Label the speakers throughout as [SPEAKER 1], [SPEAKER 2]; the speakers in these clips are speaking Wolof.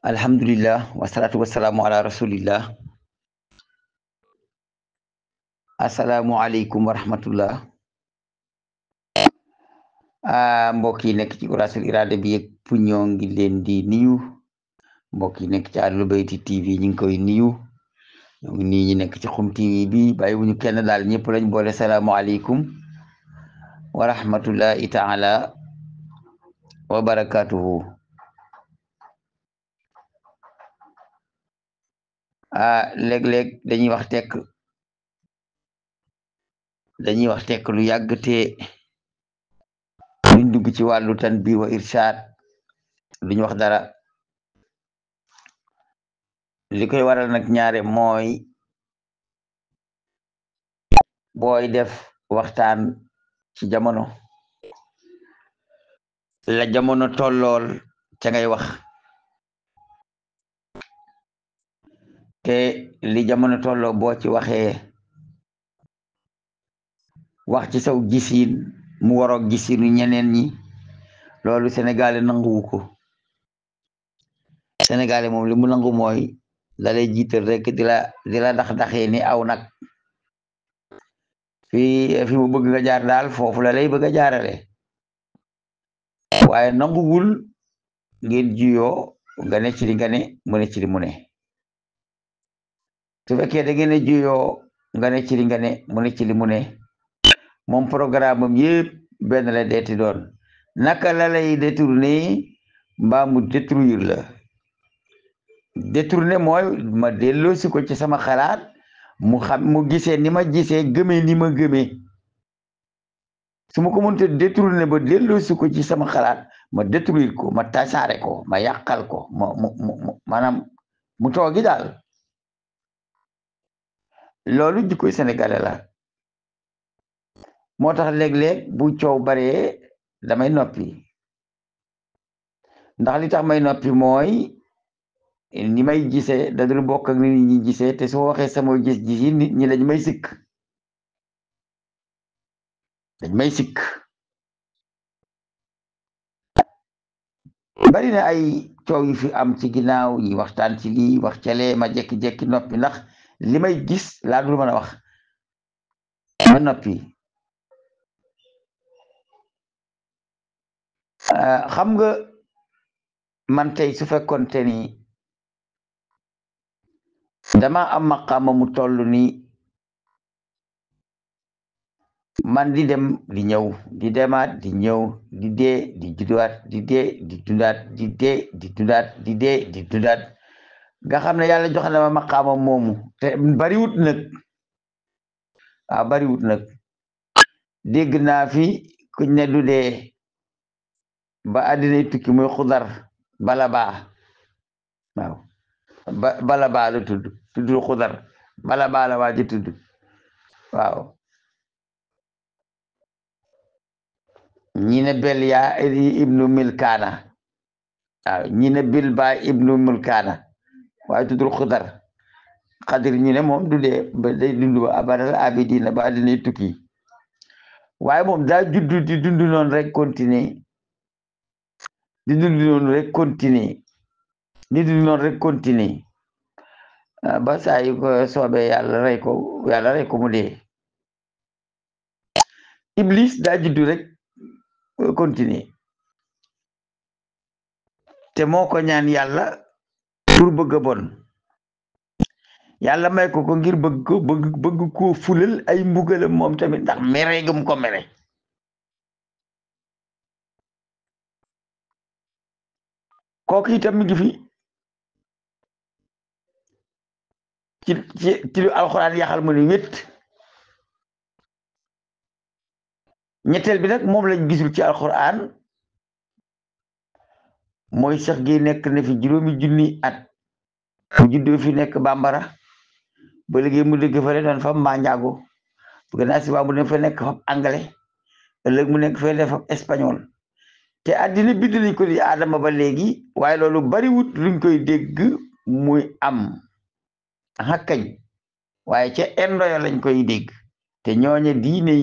[SPEAKER 1] Alhamdulillah wassalatu wassalamu ala rasulillah. Assalamualaikum warahmatullah. Mbokk yi nekk ci Uras-ul Irada bi yëpp ñoo ngi leen di nuyu. Mbokk yi nekk ci Ahlul Bayti TV ñu ngi koy nuyu. ñoo ngi nii ñi nekk ci Xum TV bi bàyyiwuñu kenn daal ñëpp lañ boole salaamualeykum wa rahmatullahi taala wa barakatuhu. Léeg-léeg dañuy wax tekk lu yàgg te luñ dugg ci wàllu tanbiih wa irshaad duñ wax dara. li koy waral nag ñaare mooy booy def waxtaan ci jamono, la jamono tollool ca ngay wax, te li jamono tolloo boo ci waxee wax ci saw gisiin mu waroog gisiinu ñeneen ñi, loolu sénégalais nanguwu ko. sénégalais moom li mu nangu mooy la lay jiital rek di la daxee ni aw nag fi mu bëgg nga jaar daal foofu la lay bëgg a jaarale, waaye nanguwul ngeen juyoo nga ne ci li nga ne mu ne ci li mu ne. su fekkee da ngeen a juyoo nga ne ci li nga ne mu ne ci li mu ne, moom programme am yëpp benn la deeti doon naka la lay détourner mbaa mu détruire la. détourner mooy ma delloosi ko ci sama xalaat mu gisee ni ma gisee gëmee ni ma gëmee. su ma ko mënta détourner ba delloosi ko ci sama xalaat ma détruire ko, ma tasaare ko, ma yàqal ko, maanaam mu toogi daal. loolu jikkoy sénégalais la. moo tax léeg-léeg bu coow baree damay noppi, ndax li tax may noppi mooy ni may gisee da dul bokk ak nit ñi gisee, te su ma waxee sama gis-gis yi nit ñi dañ may sikk. bari na ay coow yu fi am ci ginnaaw ñi waxtaan ci lii wax calee ma jekki-jekki noppi ndax li may gis laa dul mën a wax, ma noppi. xam nga man tey su fekkoonte ni dama am maqaama mu toll ni man di dem di ñëw di demaat di ñëw di dee di judduwaat di dee di dundaat di dee di dundaat di dee di dundaat, nga xam ne yàlla jox na ma maqaama moomu te bariwut nag. dégg naa fi kuñ ne du dee ba àddina tukki muy xudar bala baa. waaw bala baa la tuddul xudar, bala baa la waa ji tudd. waaw ñi ne Belya ibnu Milkaana, waaw ñi ne Bilba ibnu Milkaana, waaye tuddul xudar. xadir ñi ne moom du dee ba day dund ba abadal abidina ba àddina tukki, waaye moom daa juddu di dund noonu rek continuer di dund noonu rek continuer di dund noonu rek continuer ba saa yu ko soobee yàlla rey ko mu dee. Iblis daa juddu rek continuer, te moo ko ñaan yàlla pour bëgg a bon, yàlla may ko ngir bëgg koo fulal ay mbugalam moom tamit ndax mere gëm ko mere. kooku itam mi ngi fi ci lu alxuraan yaxal mu ne wét. ñetteel bi nag moom lañ gisul ci alxuraan, mooy sax gi nekk na fi 5,000 at mu juddoo fi nekk bambara ba léegi mu dëgg fa doon fam mbaa njaago, bu gën a siba mu ne fa nekk fam anglais, ëllëg mu nekk fa fam espagnol, te àddina bind nañ ko di aadama ba léegi, waaye loolu bariwut luñ koy dégg muy am xakkañ, waaye ca endoyo lañ koy dégg, te ñooñe diine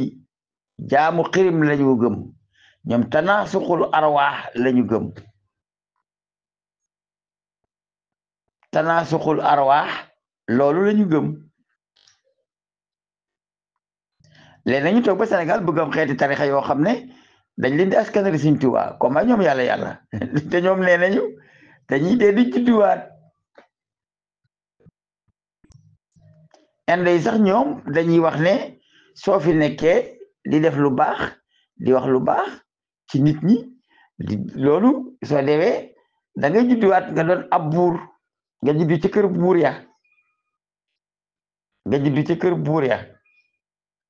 [SPEAKER 1] jaamu xirim lañu gëm, ñoom tanaasuxul arwaax lañu gëm. tanaasuxul arwaax loolu la ñu gëm léegi nañu toog ba Sénégal bëgg am xeeti tarixa yoo xam ne dañ leen di askanale Sëñ Tuubaa comme ay ñoom yàlla te ñoom nee nañu dañuy dee di judduwaat inde yi sax ñoom dañuy wax ne soo fi nekkee di def lu baax di wax lu baax ci nit ñi loolu soo deewee da ngay judduwaat nga doon ab buur nga juddu ci kër buur ya nga juddu ci kër buur ya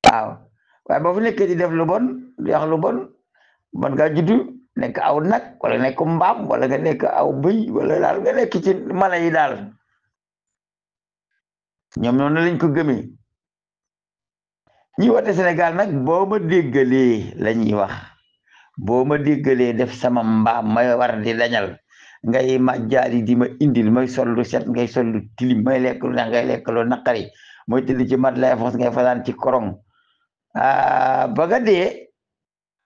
[SPEAKER 1] waaw waaye boo fi nekkee di def lu bon di wax lu bon man nga juddu nekk aw nag wala nekk mbaam wala nga nekk aw bëy wala daal nga nekk ci mala yi daal ñoom noonu lañ ko gëmee ñi woote Sénégal nag boo ma déggalee la ñuy wax boo ma déggalee def sama mbaam may war di dañal ngay ma jaari di ma indil may sol lu set ngay sol lu tilim may lekk lu neex ngay lekk lu naqari mooy tëdd ci mat lay fos ngay fanaan ci korong ba nga dee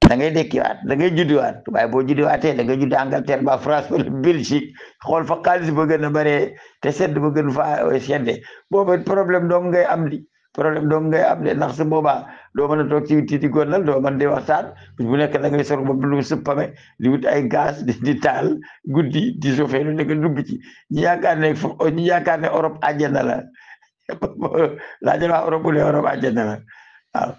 [SPEAKER 1] da ngay dekkiwaat da ngay juddiwaat waaye boo juddiwaatee da ngay judd Angleterre ba France wala Belgique xool fa xaalis ba gën a bare te sedd ba gën fa sedde booba problème dong ngay am di problème dong ngay am de ndax su boobaa doo mën a toog ci witti di gonal doo mën di waxtaan bu nekk da ngay sol ba lu suppame di wut ay gaz di taal guddi di chauffé lu nekk dugg ci ñi yaakaar ne Europe àjjana la laajal waa Europe bu dee Europe àjjana la waaw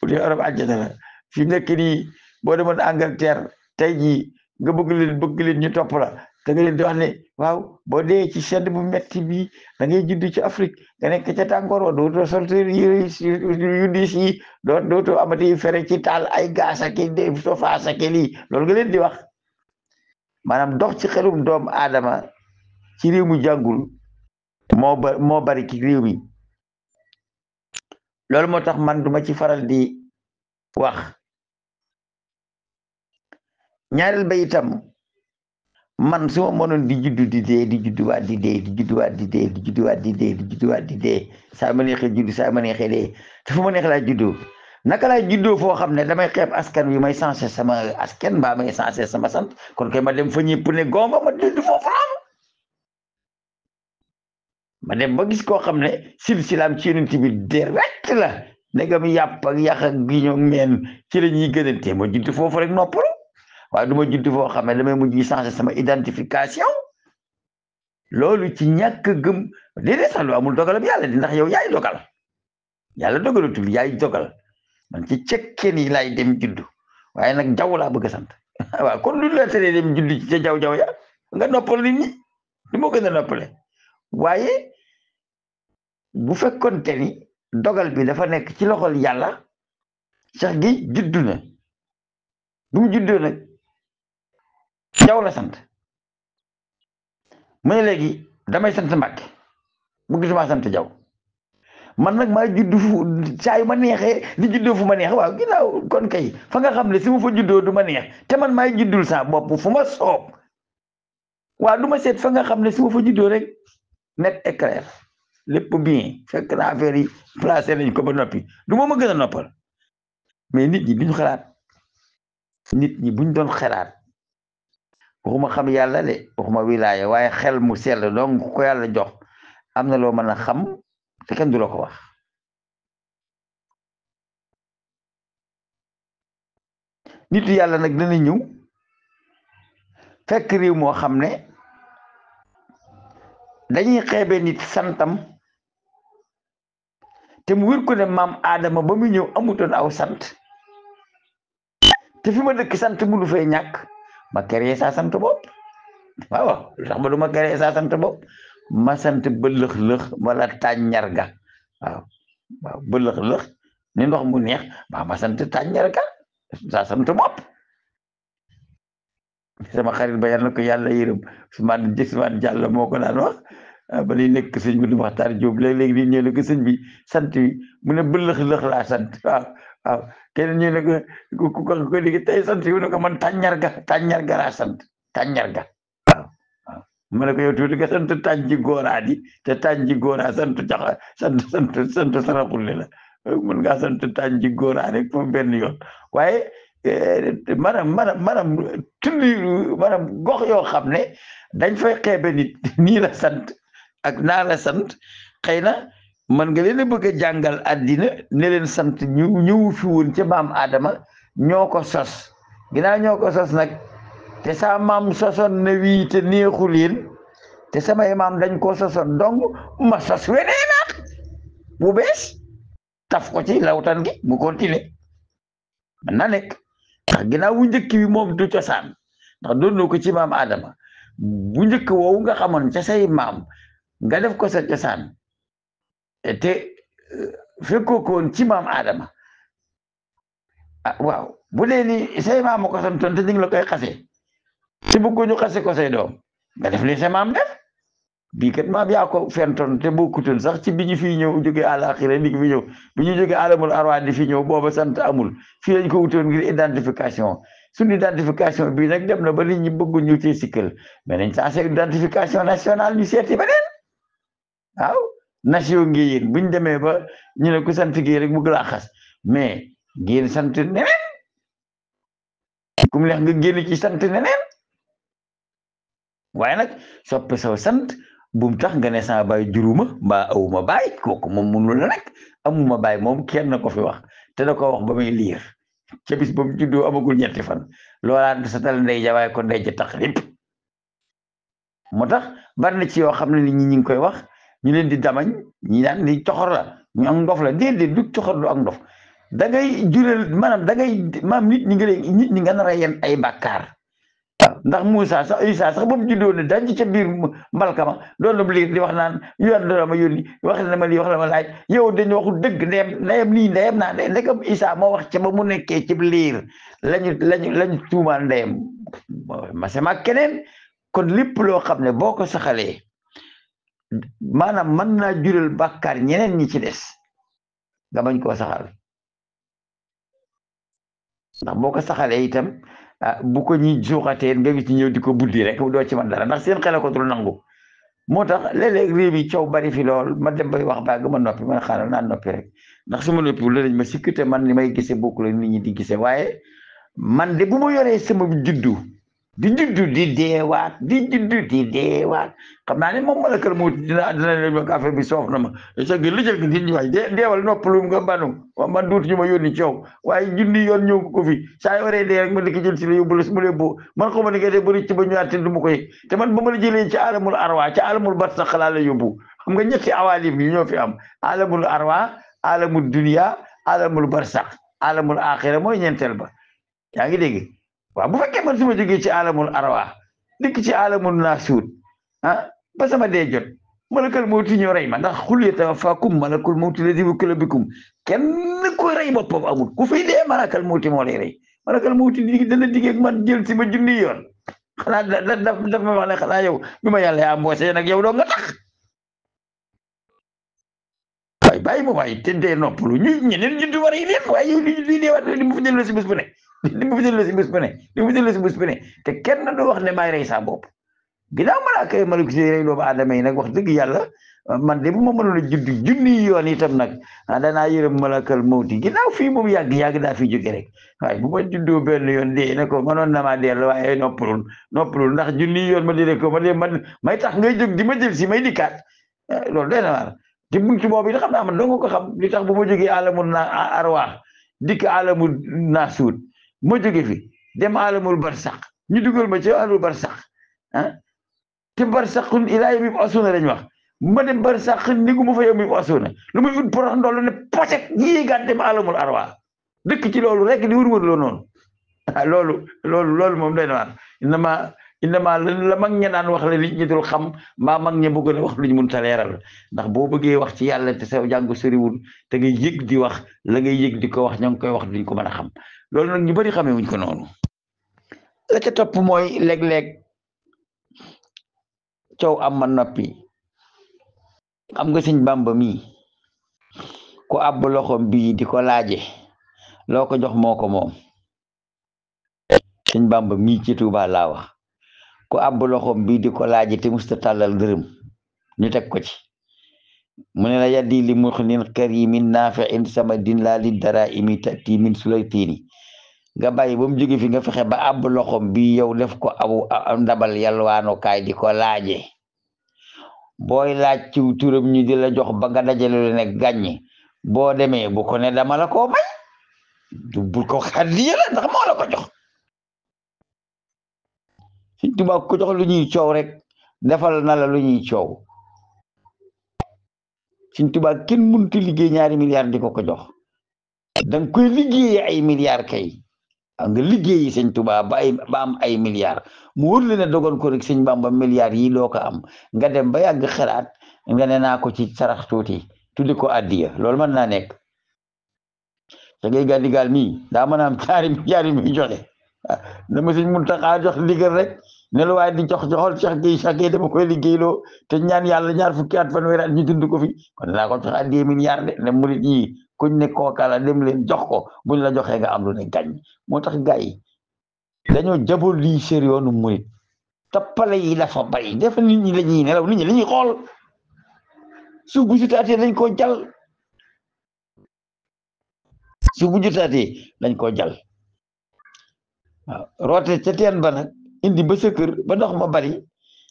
[SPEAKER 1] bu dee Europe àjjana la fi nekk nii boo demoon Angleterre tey jii nga bëgg leen ñu topp la da nga leen di wax ne waaw boo dee ci sedd bu metti bi da ngay judd ci Afrique nga nekk ca tàngoor wa dootoo sol yu diis yi dootoo amati fere ci taal ay gaz ak sofaas ak lii loolu nga leen di wax maanaam dox ci xelum doomu aadama ci réew mu jàngul moo bari ci réew mi loolu moo tax man duma ci faral di wax ñaareel ba itam man su ma mënoon di juddu di dee di judduwaat di dee di judduwaat di dee di judduwaat di dee di judduwaat di dee saa ma neexee juddu saa ma neexee dee te fu ma neex laa juddoo naka laa juddoo foo xam ne damay xeeb askan wi may sensé sama askan mbaa may sensé sama sant kon koy ma dem fa ñëpp ne gonga ma judd foofu noonu ma dem ba gis koo xam ne silsilaam ci yonent bi direct la ndegam yàpp ak yàq ak gi ñoo meen ci la ñuy gënante ma judd foofu rek noppalu waaye du ma judd foo xam ne damay mujj changer sama identification loolu ci ñàkk gëm déedéet sax lu amul dogalam yàlla di ndax yow yaay dogal yàlla dogalatul yaay dogal man ci cekkeen yi laay dem judd waaye nag jaww laa bëgg a sant waaw kon lu la teree dem judd ci ca jaw ya nga noppal nit ñi du ma gën a noppale waaye bu fekkonte ni dogal bi dafa nekk ci loxol yàlla sax gi juddu na bu mu juddoo nag jaw la sant mu ne léegi damay sant Mbàkke bu gisuma sant jaw man nag maa juddu fu saa yu ma neexee di juddoo fu ma neex waaw ginnaaw kon kay fa nga xam ne si ma fa juddoo du ma neex te man maay juddul sa bopp fu ma soob waaw du ma seet fa nga xam ne si ma fa juddoo rek net et clair lépp bien fekk na affaire yi placé nañ ko ba noppi du ma gën a noppal mais nit ñi duñu xalaat nit ñi buñ doon xalaat waxuma xam yàlla de waxuma wilaaya waaye xel mu sell donc ko yàlla jox am na loo mën a xam te kenn du la ko wax nitu yàlla nag dana ñëw fekk réew moo xam ne dañuy xeebe nit santam te mu wér ko ne maam Adama ba mu ñëw amutoon aw sant te fi ma dëkk sant mënu fay ñàkk ma créé saa sant bopp waaw lu tax ba du ma créé saa sant bopp ma sant bëlëx-lëx wala tàññarga waaw waaw bëlëx-lëx ni ndox mu neex ma sant tàññarga saa sant bopp sama xarit ba yal na ko yàlla yërëm Ousmane Diallo moo ko daan wax ba lay nekk sëñ bi du Maxtaar Jóob léeg-léeg di ñëw ne ko sëñ bi sant bi mu ne bëlëx-lëx laa sant waaw keneen ñu ne ko ko léegi tey sant yu ne ko man tàññarga laa sant tàññarga waaw ma ne ko yow tuuti nga sant tànji góoraa di te tànji góoraa sant jaxa sant saraxulle la mën ngaa sant tànji góoraa rek moom benn yoon waaye maanaam tundi maanaam gox yoo xam ne dañ fay xeebe nit nii la sant ak naa la sant xëy na man nga leen a bëgg a jàngal àddina ne leen sant ñëwu fi woon ca maam Adama ñoo ko sos ginnaaw ñoo ko sos nag te sa maam sosoon na wii te neexu leen te samay maam dañ ko sosoon donc ma sos weneenaat bu bees taf ko ci lawtan gi mu continuer man na nekk ndax ginnaaw bu njëkk bi moom du cosaan ndax doon na ko ci maam Adama bu njëkk woowu nga xamoon ca say maam nga def ko sa cosaan te fekkoo ko woon ci maam Adama ah waaw bu dee ni say maam ma ko santoon te ñu ngi la koy xase te bëgg ñu xase ko say doom nga def li sa maam def bii kat maam yaa ko fentoon te bokkutoon sax ci bi ñu fi ñëw jóge àlaxira ndi fi ñëw bi ñu jóge alamul arwaa di fi ñëw booba sant amul fii lañ ko wutoon ngir identification suñu identification bii nag dem na ba nit ñi bëggu ñu ci sikkal mais nañ sensé identification nationale ñu seeti beneen waaw nation ngi yéen buñ demee ba ñu ne ku sant gi rek bëgg laa xas mais génn sant neneen ku mu neex nga génn ci sant neneen waaye nag soppe saw sant bum tax nga ne sama baay juruma mbaa awuma baay kooku moom mënul la nekk amuma baay moom kenn ko fi wax te da ko wax ba muy liir ca bis ba mu juddoo amagul ñetti fan loolaa sa tal ndey ja waaye ko ndey ja tax lépp moo tax bari na ci yoo xam ne nit ñi ngi koy wax ñu leen di damañ ñi naan ni coxor la ñu ak ndof la déedéet du coxor du ak ndof da ngay jural maanaam da ngay maam nit ñi nga nar a yen ay bàkkaar ndax Moussa sax Isa sax ba mu juddoo ne dañ ca biir mbalkama doon na liir di wax naan yoon dana ma yónni wax na ma lii wax na ma laaj yow dañu waxu dëgg ndeyam nii ndeyam naa ndekam Isa moo wax ca ba mu nekkee ci liir lañu tuumaal ndeyam ma sama keneen kon lépp loo xam ne boo ko saxalee maanaam mën naa jural bàkkaar ñeneen ñi ci des nga bañ koo saxal ndax boo ko saxalee itam bu ko ñi suuxatee nga gis ñëw di ko buddi rek doo ci man dara ndax seen xel ko dul nangu moo tax léeg-léeg réew mi coow bari fi lool ma dem bay wax baag ma noppi ma xaaral naa noppi rek ndax su ma noppi wala dañ ma sikk te man ni may gisee bokkul ak nit ñi di gisee waaye man de bu ma yoree sama juddu di deewaat xam naa ne moom malakal moo dina leen wax affaire bi soof na ma sa gi lijël ngi nit ñi waay deewal noppalu nga banum man duutu ñu ma yónni coow waaye junni yoon ñëw ko fi saa waree dee rek ma dikk jël si la yóbbu la su ma léeboo man xaw ma ni nga dee bëri ci ba ñëwaat te du ma ko yëg te man ba ma la jëlee ci alamul arwa ci alamul barsax laa la yóbbu xam nga ñetti awalim yi ñoo fi am alamul arwa alamul dunia alamul barsax alamul axira mooy ñeenteel ba yaa ngi dégg waaw bu fekkee man su ma jógee ci alamul arwa dikk ci alamul naasuut ba sama dee jot malakal mawti ñëw rey ma ndax xul yatawaffakum malakul mawti lazi wukkila bikum kenn ko rey boppam amul ku fi dee malakal mawti moo lay rey malakal mawti dana digg ak man jël si ma junni yoon xanaa daf ma wax ne xanaa yow bi ma yàlla yaa mboose nag yow doo nga tax waaye bàyyi ma waaye te dee noppalu ñeneen juddu war yi leen waaye yow li dee waat li mu fa jël si bés bu ne te kenn du wax ne maay rey sa bopp ginnaaw malaaka yi malik si rey doomu aadama yi nag wax dëgg yàlla man de bu ma mënoon a judd junni yoon itam nag danaa yërëm malakal mawti ginnaaw fii moom yàgg daa fi jóge rek waaye bu ma juddoo benn yoon dee ne ko mënoon na maa dellu waaye noppalul ndax junni yoon ma dee ko man may tax ngay jóg di ma jël si may dikkaat loolu doy na waar te buntu boobu it xam naa man doo nga ko xam li tax bu ma jógee alamul arwaax dikk alamul naasuut ma jóge fi dem alamul barsax ñu dugal ma ci alamul barsax te barsaxun ilaa yawmi yub'asuuna lañ wax ma dem barsax nigu ma fa yawmi yub'asuuna lu muy ut porox ndoll ne poset yéegaat dem alamul arwa dëkk ci loolu rek di wër loo noonu loolu moom doy na waar innama la mag ña daan wax la nit ñi dul xam mbaa mag ña bëgg a wax luñ mun ta leeral ndax boo bëggee wax ci yàlla te sa jàng soriwul te ngay yëg di wax la ngay yëg di ko wax ña ngi koy wax duñ ko mën a xam loolu nag ñu bari xamee wuñ ko noonu la ca topp mooy léeg-léeg coow am ma noppi xam nga sëñ Bàmba mii ku àbb loxoom bii di ko laaje loo ko jox moo ko moom sëñ Bàmba mii ci Tuuba laa wax ku àbb loxoom bii di ko laaje te musta tàllal dërëm ñu teg ko ci mu ne la yaddi li muxnin karimin naafi'in sama din laa li dara imi tati min sulaytini nga bàyyi ba mu jóge fi nga fexe ba àbb loxoom bi yow def ko aw ndabal yalwaano kaay di ko laaje booy laaj ci turam ñu di la jox ba nga dajale lu ne gàññi boo demee bu ko ne dama la koo may du bul ko xaddiya la ndax moo la ko jox Sëñ Tuubaa ko jox lu ñuy coow rek defal na la lu ñuy coow Sëñ Tuubaa kenn mënut a liggéey ñaari milliards di ko jox danga koy liggéeyee ay milliards kay nga liggéeyi Sëñ Tuubaa ba am ay milliards mu wër la ne dogon ko rek Sëñ Bamba milliards yi doo ko am nga dem ba yàgg xalaat nga ne naa ko ci sarax tuuti tuddi ko addiya loolu mën naa nekk sa ngay gàddigaal mii daa mën a am ñaari milliards yi muy joxe dama Sëñ Muntaxa jox ndigal rek ne la waaye di joxol Cheikh Gueye dama koy liggéeyloo te ñaan yàlla ñaar fukki at fanweeri at ñu dund ko fi kon dinaa ko jox addiya milliards de ne murit yi kuñ ne kookala dem leen jox ko buñ la joxee nga am lu ne gàññ moo tax gars yi dañoo jabol lii sér yoonu murit tappale yi dafa bari dafa nit ñi la ñuy nelaw nit ñi la ñuy xool suuf bu jutaatee dañ koo jal suuf bu jutaatee dañ koo jal waaw roote ca teen ba nag indi ba sa kër ba ndox ma bari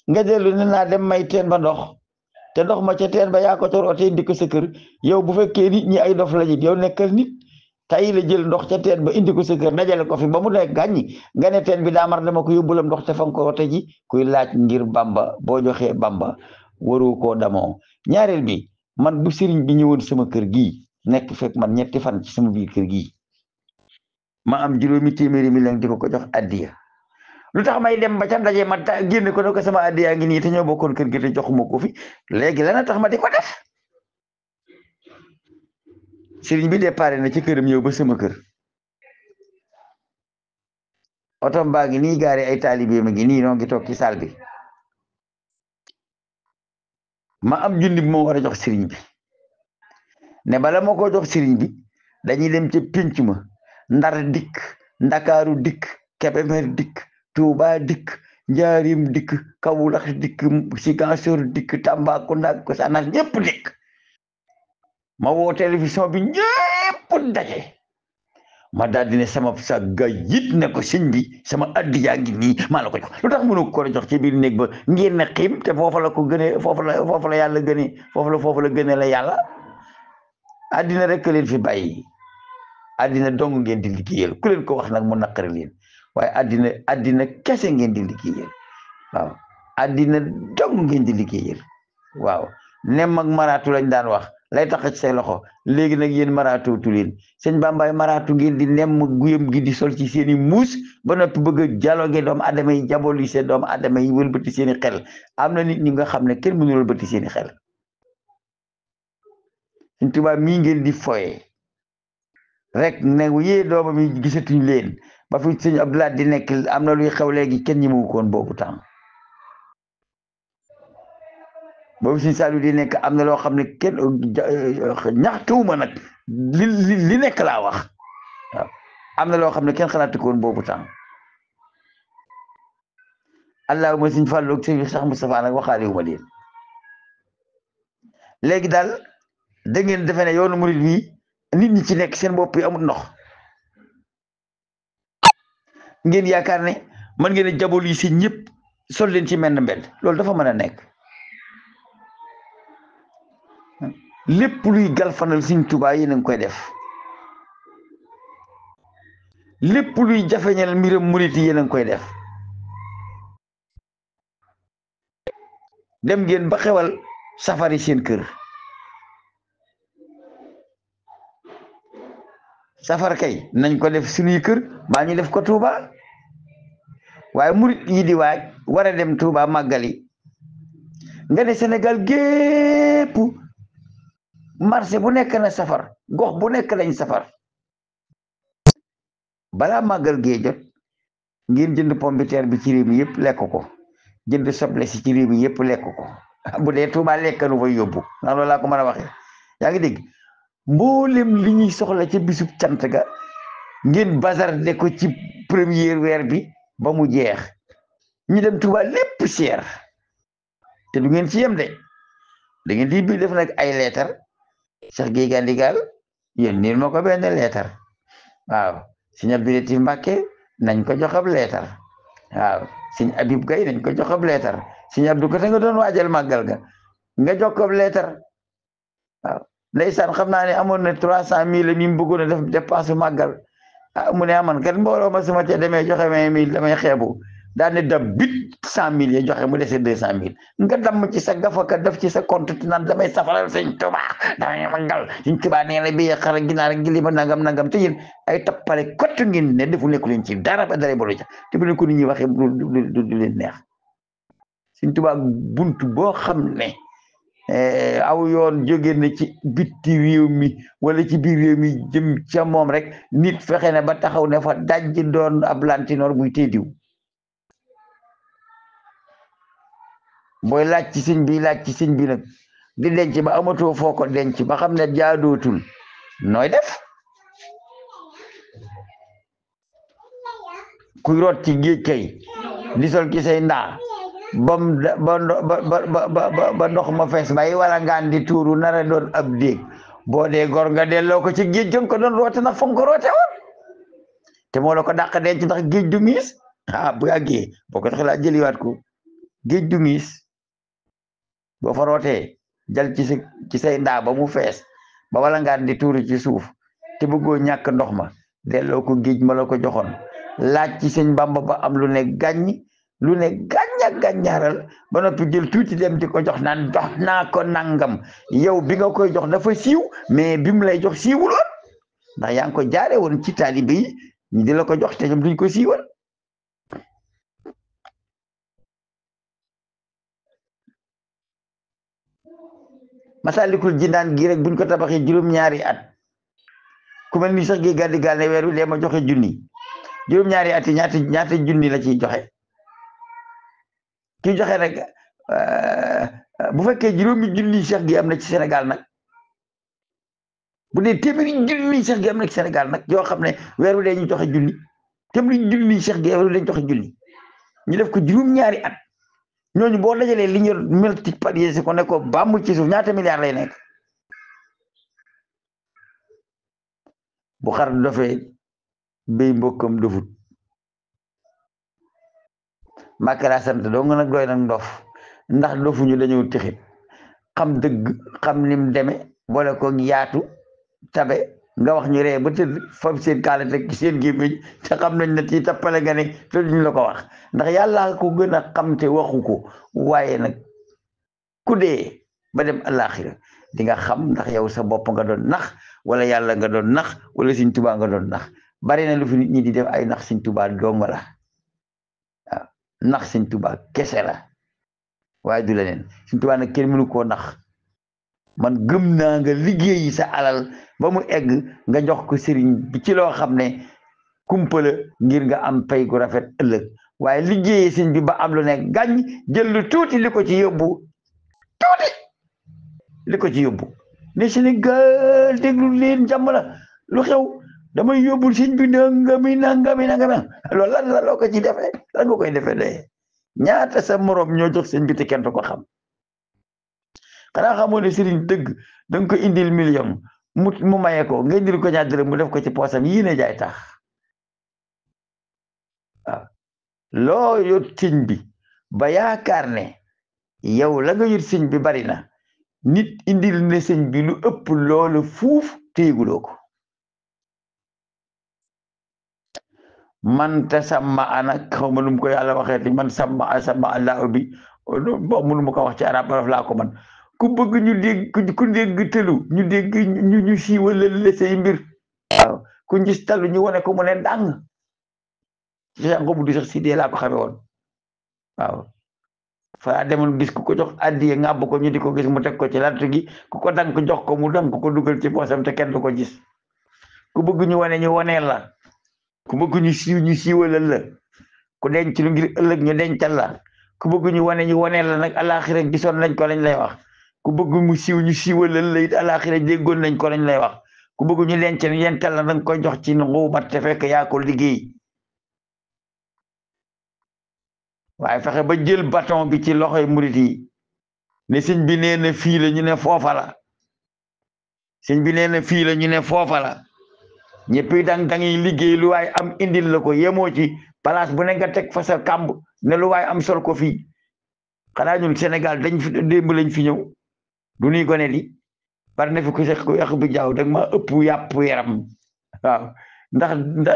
[SPEAKER 1] nga dellu ne naa dem may teen ba ndox te ndox ma ca teen ba yaa ko ca roote indi ko sa kër yow bu fekkee nit ñi ay dof lañu yow nekkal nit tay la jël ndox ca teen ba indi ko sa kër dajale ko fi ba mu nekk gàññi nga ne teen bi daa mar dama ko yóbbulam ndox te fa nga ko roote ji kuy laaj ngir Bamba boo joxee Bamba waru koo damoo ñaareel bi man bu sëriñ bi ñëwoon sama kër gii nekk fekk man ñetti fan ci sama biir kër gii ma am juróomi téeméeri million di ko jox addiya lu tax may dem ba ca ndaje ma génne ko ne ko sama addiya ngi nii te ñoo bokkoon kër gi te joxuma ko fi léegi lana tax ma di ko def sëriñ bi déparé na ci këram ñëw ba sama kër otom baa ngi nii gaari ay taalibe ma ngi nii noo ngi toog ci saal bi ma am junni bi moo war a jox sëriñ bi ne bala ma ko jox sëriñ bi dañuy dem ca pénc ma Ndar dikk Ndakaaru dikk Kébémer dikk Tuuba dikk Njaarim dikk Kawlax dikk Ziguinchor dikk Tambacounda Koussanar ñëpp dikk ma woo télévision bi ñëpp daje ma daal di ne sama sa ga yit ne ko sëñ bi sama addiya ngi nii maa la ko jox lu tax mënu ko jox ci biir néeg ba ngeen ne xiim te foofu la ko gënee foofu la yàlla gënee foofu la gënee la yàlla addina rek leen fi bàyyi addina dong ngeen di liggéeyal ku leen ko wax nag mu naqari leen waaye addina kese ngeen di liggéeyal waaw addina dong ngeen di liggéeyal waaw nem ak maraatu lañ daan wax lay tax ci say loxo léegi nag yéen maraatu tu leen sëñ Bambaay maraatu ngeen di nem guyam gi di sol ci seen i muus ba noppi bëgg a dialogue doomu adama yi diaboliser doomu adama yi wëlbati seen i xel am na nit ñi nga xam ne kenn mënu wëlbati seen i xel Sëñ Tuubaa mii ngeen di foye rek ne yee doomam yi gisatuñ leen ba fi sëñ Abdoulaye di nekk am na luy xew léegi kenn ñi mu koon boobu temps boobu sëñ Saliou di nekk am na loo xam ne kenn ñaxtuwuma nag li nekk laa wax waaw am na loo xam ne kenn xalaatu ko woon boobu temps allahuma sëñ Fallou ak sëñ Cheikh Moustapha nag waxaale wu ma leen léegi daal da ngeen defe ne yoonu murid wi nit ñi ci nekk seen bopp yi amul ndox ngeen yaakaar ne mën ngeen a jabol yi si ñëpp sol leen ci menn mbedd loolu dafa mën a nekk lépp luy galfanal Sëñ Tuubaa yéen a ngi koy def lépp luy jafeñal mbiram murid yi yéen a ngi koy def dem ngeen ba xewal safari seen kër safar kay nañ ko def suñuy kër baa ñu def ko Touba waaye murit yi di waaj war a dem Touba màggali nga ne Sénégal gépp marché bu nekk na safar gox bu nekk lañ safar balaa màggal gee jot ngeen jënd pombiteer bi ci réew mi yëpp lekk ko jënd soble si ci réew mi yëpp lekk ko bu dee Touba lekkanu fay yóbbu ndax loolu laa ko mën a waxee yaa ngi dégg mboolem li ñuy soxla ca bisub cant ga ngeen bazarde ko ci première weer bi ba mu jeex ñu dem Touba lépp cher te du ngeen ci yem de da ngeen di bi def nag ay leetar Cheikh Gueye Gandigal yéen nii ma ko benn leetar waaw sëñ Abdou Latif Mbàkke nañ ko jox ab leetar waaw sëñ Abib Gaye nañ ko jox ab leetar sëñ Abdou ko te nga doon waajal màggal ga nga jox ko leetar waaw ndeysaan xam naa ne amoon na 300,000 mi mu bëggoon a def dépense màggal mu ne aman kat mbooloo ma suma ca demee joxe 20,000 damay xeebu daal ne da bit 100,000 ya joxe mu dese 200,000 nga damm ci sa gafaka def ci sa compte te naan damay safaral sëñ Tuba damay màggal sëñ Tuba nee na bi xar ginaar ak gili ma nangam te yéen ay tappale kott ngeen ne defu nekku leen ci dara ba dara bolu ca te bu leen ko nit ñi waxee du leen neex sëñ Tuba buntu boo xam ne aw yoon jóge na ci bitti réew mi wala ci biir réew mi jëm ca moom rek nit fexe na ba taxaw ne fa dajji doon ab lantinoor buy téediw booy laaj ci sëñ bi laaj ci sëñ bi nag di denc ba amatoo foo ko denc ba xam ne jaadootul nooy def kuy root ci géej kay di sol ki say ndaa ba ndox ma fees bay wala ngaan di tuuru nara doon ab déeg boo dee gor nga delloo ko ci géej jëm ko doon roote ndax fa nga ko roote woon te moo la ko dàq denc ndax géej du miis bu yàggee boo ko tax laa jëliwaat ko géej du miis boo fa rootee jal ci say ndaa ba mu fees ba wala ngaan di tuuru ci suuf te bëggoo ñàkk ndox ma delloo ko géej ma la ko joxoon laaj ci sëñ Bamba ba am lu ne gàññ lu ne gàñña gàññaaral ba noppi jël tuuti dem di ko jox naan jox naa ko nangam yow bi nga koy jox dafa siiw mais bi mu lay jox siiwuloon ndax yaa ngi ko jaare woon ci taalibe yi ñu di la ko jox te ñoom duñ ko siiwal Masalikul Jinaan gi rek buñ ko tabaxee juróom-ñaari at ku mel ni sax gi gàddi gaal ne weer wi dee ma joxe junni juróom-ñaari at yi ñaata junni la ciy joxe ki joxe rek bu fekkee juróomi junni Cheikh gi am na ci Sénégal nag bu dee téeméeri junni Cheikh gi am na ci Sénégal nag yoo xam ne weer wi dee ñu joxe junni téeméeri junni Cheikh gi weer wi dañ joxe junni ñu def ko juróom-ñaari at ñooñu boo dajalee li ñu multiplier si ko ne ko ba mu ci suuf ñaata milliards lay nekk bu xar dofee béy mbokkam dofut makara sant doo nga nag doy nag ndof ndax dofuñu dañoo tixit xam dëgg xam nim deme boole ko yaatu tabe nga wax ñu ree ba tëdd fab seen kaala teg ci seen gémmiñ te xam nañ ne ci tappale nga ne te duñ la ko wax ndax yàlla ko gën a xam te waxu ko waaye nag ku dee ba dem alaxira di nga xam ndax yow sa bopp nga doon nax wala yàlla nga doon nax wala Sëñ Tuubaa nga doon nax bari na lu fi nit ñi di def ay nax Sëñ Tuubaa dong la waaw nax Sëñ Tuubaa kese la waaye du leneen Sëñ Tuubaa nag kenn mënu koo nax man gëm naa nga liggéeyi sa alal ba mu egg nga jox ko sëriñ bi ci loo xam ne kumpala ngir nga am pay gu rafet ëllëg waaye liggéeyi sëriñ bi ba am lu ne gàññ jël lu tuuti li ko ci yóbbu tuuti li ko ci yóbbu ne Sénégal déglu leen jàmm la lu xew damay yóbbul sëriñ bi nangami loolu lan la loo ko ci defee lan nga koy defee de ñaata sa morom ñoo jox sëriñ bi te kenn du ko xam xanaa xamoo ne sëriñ dëgg da nga ko indil million mu maye ko nga indil ko ñaar dërëm mu def ko ci poosam yii ne jaay tax waaw loo yot sëñ bi ba yaakaar ne yow la nga yot sëñ bi bari na nit indil ne sëñ bi lu ëpp loolu fuuf téeguloo ko man ta sàmma ana xaw ma nu mu ko yàlla waxeeti man sàmma allah bi bo mënu ma ko wax ci arab araf laa ko man ku bëgg ñu dégg ku dégg tëlu ñu dégg ñu siiwalal la say mbir waaw ku gis talu ñu wane ko mu ne dàng Cheikh Ngom du sax si dee laa ko xamee woon waaw fa demoon gis ku ko jox addiye ngàbb ko ñu di ko gis mu teg ko ci lantu gi ku ko dank jox ko mu dank ko dugal ci poosam te kenn du ko gis ku bëgg ñu wane ñu waneel la ku bëgg ñu siiwalal la ku denc lu ngir ëllëg ñu dencal la ku bëgg ñu wane ñu waneel la nag alaxira gisoon nañ ko lañ lay wax ku bëgg mu siiw ñu siiwalal la it alaxira déggoon nañ ko lañ lay wax ku bëgg ñu denc yental la danga koy jox ci nguubat te fekk yaa ko liggéey waaye fexe ba jël bâton bi ci loxoy murit yi ne sëñ bi nee na fii la ñu ne foofa la sëñ bi nee na fii la ñu ne foofa la ñëpp dang-dangi liggéey lu waay am indil la ko yemoo ci place bu ne nga teg fa sa kàmb ne lu waay am sol ko fii xanaa ñun Sénégal dañ fi démb lañ fi ñëw du nuy gone di bari na fi ku sax ku yàq bi jaaw dag ma ëpp yàpp yaram waaw ndax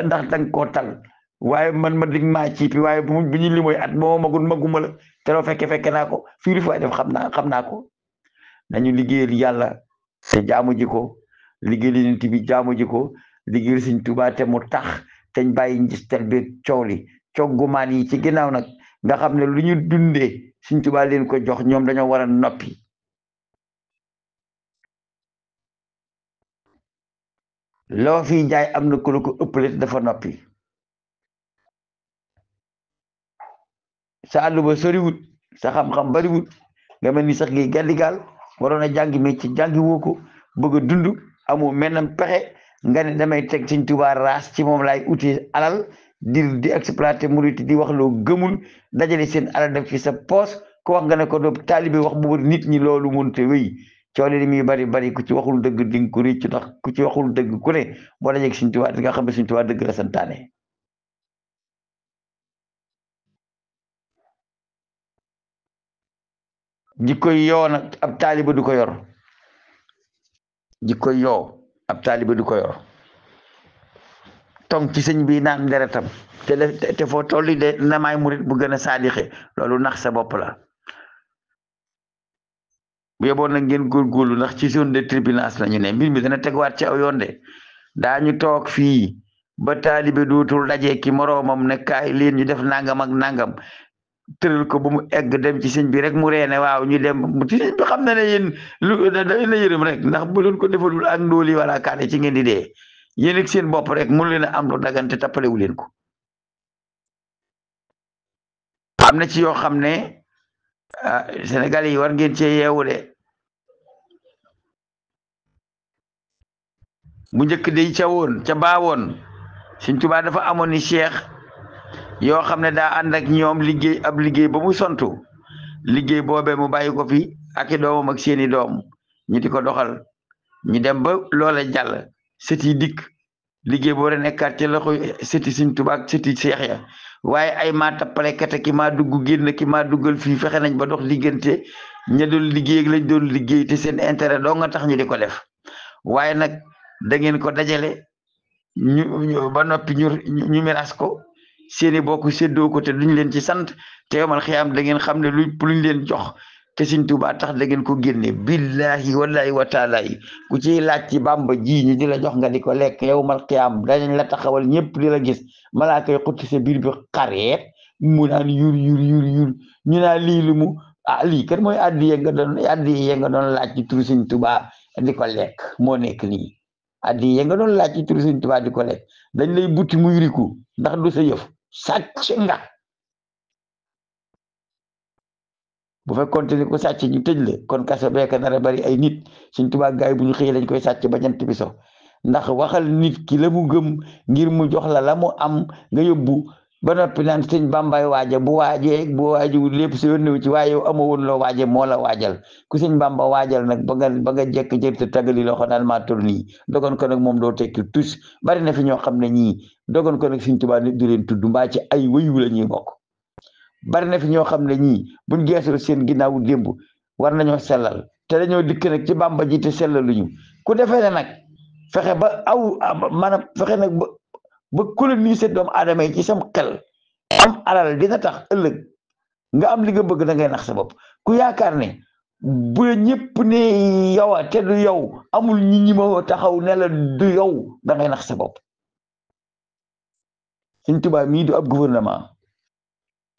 [SPEAKER 1] danga koo tal waaye man ma dig maa ciipi waaye bu ñu li mooy at moo maguma la te loo fekke naa ko fii lu fay def xam naa ko nañu liggéeyal yàlla te jaamu ji ko liggéeyal Yonent bi jaamu ji ko liggéeyal Sëñ Tuubaa te mu tax teñ bàyyi njistal bi coow li coggumaan yi ci ginnaaw nag nga xam ne lu ñu dundee Sëñ Tuubaa leen ko jox ñoom dañoo war a noppi loo fi jaay am na ku la ko ëppale dafa noppi sa àll ba soriwut sa xam-xam bariwut nga mel ni sax gi gaddigaal waroon a jàngi mais ci jàngi woo ko bëgg a dund amoo menam pexe nga ne damay teg Sëñ Tuubaa raas ci moom laay uti alal di exploité murit di wax loo gëmul dajale seen alal def ci sa poos ko wax nga ne ko do taalibe wax bu nit ñi loolu mënute wéy coole li muy bari ku ci waxul dëgg di nga ko réccu ndax ku ci waxul dëgg ku ne boo dajeeg Sëñ Tuubaa di nga xam ne Sëñ Tuubaa dëgg la santaane jikkoy yoo nag ab taaliba du ko yor jikkoy yoo ab taaliba du ko yor tong ci sëñ bi naan deretam te foo tolli de namaay murit bu gën a saadixe loolu nax sa bopp la bu yeboon nag ngeen góorgóorlu ndax ci zone de tribunal lañu ne mbir mi dana tegwaat ci aw yoon de daañu toog fii ba taalibe dootul daje ki moroomam ne kaay leen ñu def nangam ak nangam tëral ko ba mu egg dem ci sëñ bi rek mu reene waaw ñu dem ci sëñ bi xam na ne yéen lu da na yërëm rek ndax bu leen ko defalul ak ndóoli wala kaane ci ngeen di dee yéen ak seen bopp rek mënu leen a am lu dagante tappalewu leen ko am na ci yoo xam ne Sénégal yi war ngeen cee yeewu de bu njëkk day ca woon ca baawoon Sëñ Tuubaa dafa amoon ni cheikh yoo xam ne daa ànd ak ñoom liggéey ab liggéey ba mu sontu liggéey boobee mu bàyyi ko fi ak i doomam ak seeni doom ñu di ko doxal ñu dem ba loola jàll sët yi dikk liggéey boo rek nekkaat ci loxo sëti Sëñ Tuubaa ak sëti cheikh ya waaye ay maa tappale kate ki maa dugg génn ki maa duggal fii fexe nañ ba dox diggante ña doon liggéey ak lañ doon liggéey te seen intérêt doo nga tax ñu di ko def waaye nag da ngeen ko dajale ñu ba noppi ñu miras ko seeni bokk séddoo ko te duñ leen ci sant te yomal xiyaam da ngeen xam ne luñ leen jox te Sëñ Tuubaa tax da ngeen ko génne billahi wallahi wa taala yi ku ciy laaj ci Bàmba ji ñu di la jox nga di ko lekk yowmal xiyaam dañañ la taxawal ñëpp di la gis malaaka yi xutti sa biir bi xareet mu naan yur ñu naan lii lu mu lii kat mooy addiye nga doon laaj ci turu Sëñ Tuubaa di ko lekk moo nekk nii addiye nga doon laaj ci turu Sëñ Tuubaa di ko lekk dañ lay butti muy riku ndax du sa yëf sàcc nga bu fekkoon te ni ko sàcc ñu tëj la kon kaso beeka dara bari ay nit Sëñ Tuubaa gaay bu ñu xëyee lañ koy sàcc ba jant bi so ndax waxal nit ki la mu gëm ngir mu jox la mu am nga yóbbu ba noppi naan sëñ Bàmbaay waaja bu waajewul lépp sa yónnewu ci waaye yow amoo woon loo waaje moo la waajal ku sëñ Bàmba waajal nag ba nga jekk jër te tagali loxo naan maa tol nii dogon ko nag moom doo tekki tus bari na fi ñoo xam ne ñii dogon ko nag Sëñ Tuubaa nit du leen tudd mbaa ci ay wëyu la ñuy bokk bari na fi ñoo xam ne ñii buñ geesul seen ginnaawu démb war nañoo sellal te dañoo dikk nag ci Bàmba ji te sellaluñu ku defee ne nag fexe ba maanaam fexe nag ba coloniser doomu aadama yi ci sam xel am alal dina tax ëllëg nga am li nga bëgg da ngay nax sa bopp ku yaakaar ne bu la ñëpp ne yow a te du yow amul ñi ma taxaw ne la du yow da ngay nax sa bopp Sëñ Tuubaa mii du ab gouvernement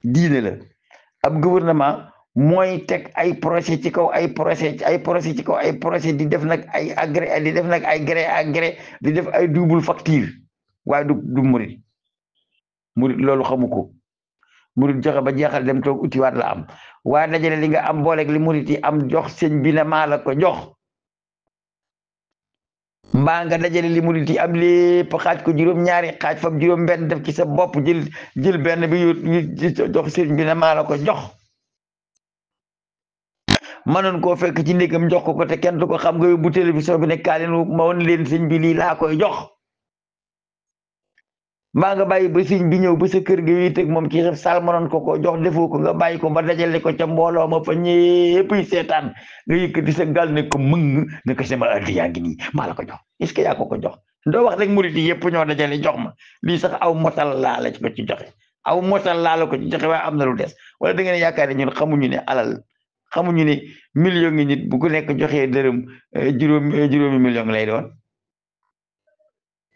[SPEAKER 1] diine la ab gouvernement mooy teg ay projet ci kaw ay projet ci kaw ay projet di def nag ay agré di def nag ay gré à gré di def ay double facture waaye du murit loolu xamu ko murit joxe ba jeexal dem toog utiwaat la am waaye dajale li nga am booleeg li murit yi am jox sëñ bi ne maa la ko jox mbaa nga dajale li murit yi am lépp xaaj ko juróom-ñaari xaaj fab juróom-benn def ci sa bopp jël benn bi jox sëñ bi ne maa la ko jox mënoon koo fekk ci néegam jox ko te kenn du ko xam nga yóbbu télévision bi ne kaa leen ma woon leen sëñ bi lii laa koy jox mbaa nga bàyyi ba sëñ bi ñëw ba sa kër ga wéet ak moom ci xef salmonon ko jox defoo ko nga bàyyi ko ba dajale ko ca mbooloo ma fa ñëpp yi seetaan nga yëkkati sa gal ne ko mëng ne ko sama addi yaa ngi nii maa la ko jox est-ce que yaa ko jox doo wax rek murit yi yëpp ñoo dajale jox ma lii sax aw motal laa la ko ci joxe aw motal laa la ko ci joxe waaye am na lu des wala da ngeen yaakaar ne ñun xamuñu ne alal xamuñu ne million ngi nit bu ko nekk joxee dërëm juróomi million lay doon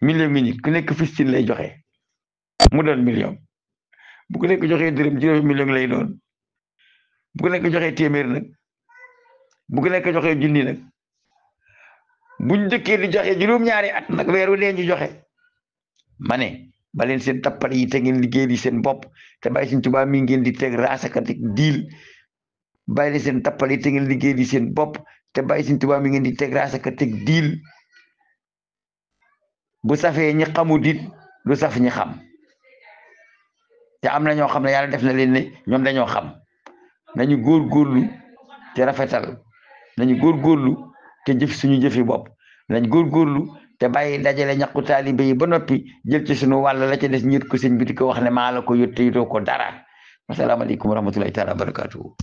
[SPEAKER 1] million ngi nit ku nekk fistin lay joxe mu doon million bu ko nekk joxee dërëm juróomi million lay doon bu ko nekk joxee téeméer nag bu ko nekk joxee junni nag buñ dëkkee di joxe juróom-ñaari at nag weeru dee ñu joxe ma ne ba leen seen tappal yi te ngeen liggéey di seen bopp te bàyyi seen tubaab mi ngeen di teg raasakati diil bàyyi leen seen tappal yi te ngeen liggéey di seen bopp te bàyyi seen tubaab mi ngeen di teg raasakati diil bu safee ñi xamu dit du saf ñi xam te am na ñoo xam ne yàlla def na leen ne ñoom dañoo xam nañu góorgóorlu te rafetal nañu góorgóorlu te jëf suñu jëfi bopp nañ góorgóorlu te bàyyi dajale ñaqu taalibe yi ba noppi jël ci suñu wàll la ca des ñit ko sëñ bi di ko wax ne maa la ko yótte yitoo ko dara wasalaamaaleykum wa rahmatullahi taala wa barakatuhu